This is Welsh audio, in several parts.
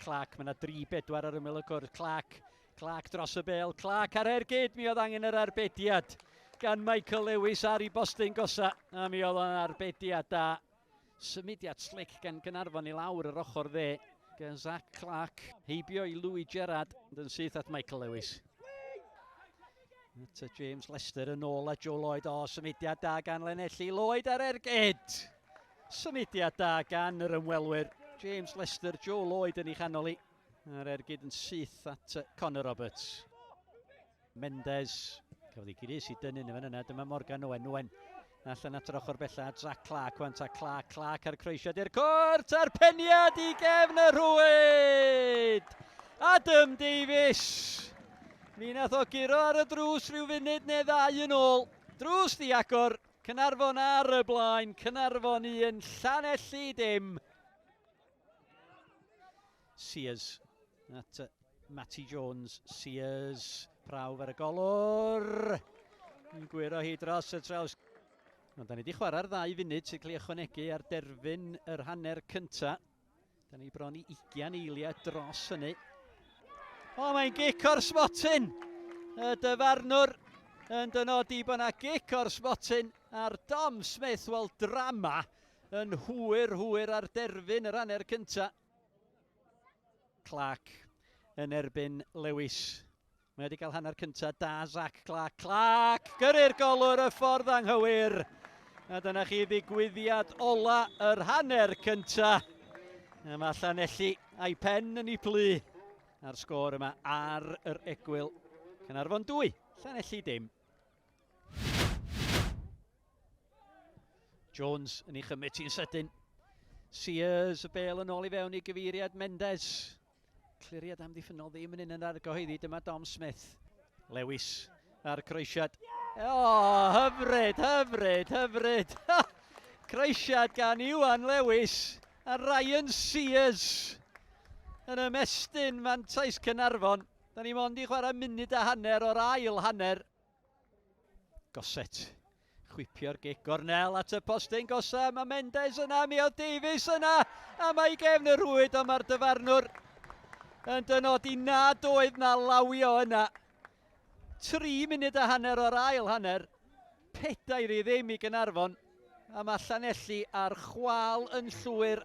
Clark, mae yna 3-4 ar ymyl y cwrdd. Clark, Clark dros y bel, Clark ar ergyd, mi oedd angen yr arbediad gan Michael Lewis ar ei bostyn gosa, a mi oedd o'n arbediad da. Symudiad slic gan Gaernarfon i lawr yr ochr dde gan Zach Clark, heibio i Louis Gerrard, ond yn syth at Michael Lewis. At James Lester yn ôl a Joe Lloyd, o, symudiad da gan Lenelli, Lloyd ar ergyd! Symudiad da gan yr ymwelwyr. James Lester, Joe Lloyd yn ei chanol i. A'r ergyd yn syth at Connor Roberts. Mendes, cafodd ei gyrru i dynnu yn fan yna. Dyma Morgan Owen. Owen allan at yr ochr bella at Zach Clark. Wan ta Clark, Clark ar croesiad i'r cwrt a'r peniad i gefn y rhwyd! Adam Davies! Mi nath o guro ar y drws rhyw funud neu ddau yn ôl. Drws di agor, Caernarfon ar y blaen, Caernarfon 1, Llanelli dim. Sears at Matty Jones. Sears, prawf ar y golwr. Yn gwyro hi dros y traws. Ond da ni wedi chwarae'r ddau funud sy'n cael ei ychwanegu ar derfyn yr hanner cynta. Da ni bron i 20 eiliad dros hynny. O, mae'n gic o'r smotyn! Y dyfarnwr yn dynodi bod yna gic o'r smotyn ar Dom Smith. Wel, drama yn hwyr, hwyr ar derfyn yr hanner cynta. Clark yn erbyn Lewis. Mae wedi cael hanner cynta da Zach Clark. Clark gyrru'r golwr y ffordd anghywir. A dyna chi ddigwyddiad ola yr hanner cynta. A mae Llanelli a'i pen yn ei plu a'r sgôr yma ar yr egwyl. Caernarfon 2, Llanelli dim. Jones yn ei chymryd ti'n sydyn. Sears y bel yn ôl i fewn i gyfeiriad Mendes. Cliriad amddiffynnol ddim yn un yn argyhoeddi. Dyma Dom Smith. Lewis a'r croesiad. O, oh, hyfryd, hyfryd, hyfryd. Croesiad gan Iwan Lewis a Ryan Sears yn ymestyn mantais Caernarfon. Da ni mond i chwarae munud a hanner o'r ail hanner. Gosset. Chwipio'r gic gornel at y postyn gosa. Mae Mendes yna, mi oedd Davies yna. A mae i gefn y rhwyd, ond mae'r dyfarnwr yn dynodi nad oedd na lawio yna. 3 munud a hanner o'r ail hanner. 4-0 i Gaernarfon. A mae Llanelli ar chwal yn llwyr.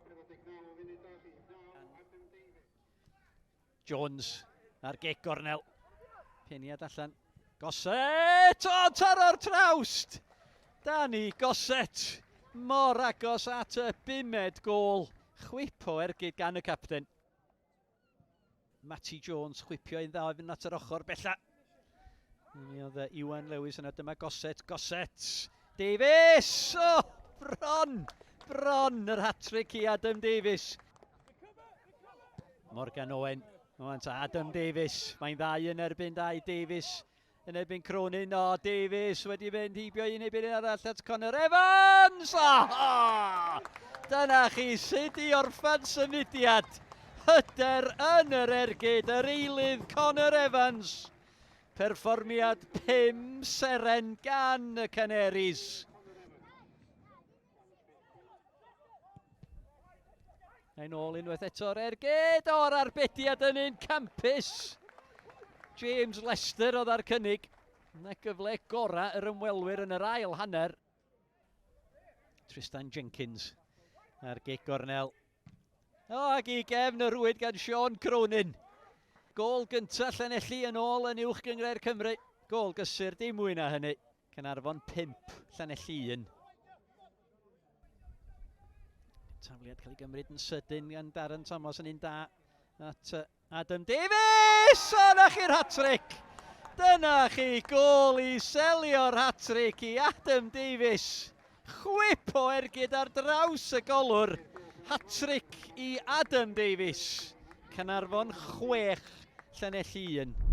Jones ar gic gornel. Peniad allan. Gosset! O, taro'r trawst! Danny Gosset mor agos at y bumed gôl. Chwip o ergyd gan y capten. Matty Jones chwipio un dda i fynd at yr ochr bella. Mi oedd Iwan Lewis yna, dyma Gosset, Gosset, Davies! O, bron, bron yr hat-trick i Adam Davies. Morgan Owen, Owen ta Adam Davies, mae'n ddau yn erbyn dau, Davies yn erbyn Cronin, o Davies wedi mynd heibio un erbyn un arall at Connor Evans! Oh, dyna chi sut i orffan symudiad hyder yn yr ergyd, yr eilydd Connor Evans. Perfformiad 5 seren gan y Canaries. Mae'n ôl unwaith eto'r ergyd o'r arbediad yn un campus. James Lester oedd ar cynnig. Yna gyfle gorau yr ymwelwyr yn yr ail hanner. Tristan Jenkins ar gic gornel. O, ac i gefn y rhwyd gan Sean Cronin. Gôl gyntaf Llanelli yn ôl yn uwch gynghrair Cymru. Gôl gysur, dim mwy na hynny. Caernarfon 5, Llanelli 1. Tafliad cael ei gymryd yn sydyn gan Darren Thomas yn un da at Adam Davies! O, na chi'r hat-trick! Dyna chi gôl i selio'r hat-trick i Adam Davies. Chwip o ergyd ar draws y golwr. Hat-trick i Adam Davies. Caernarfon 6, Llanelli 1.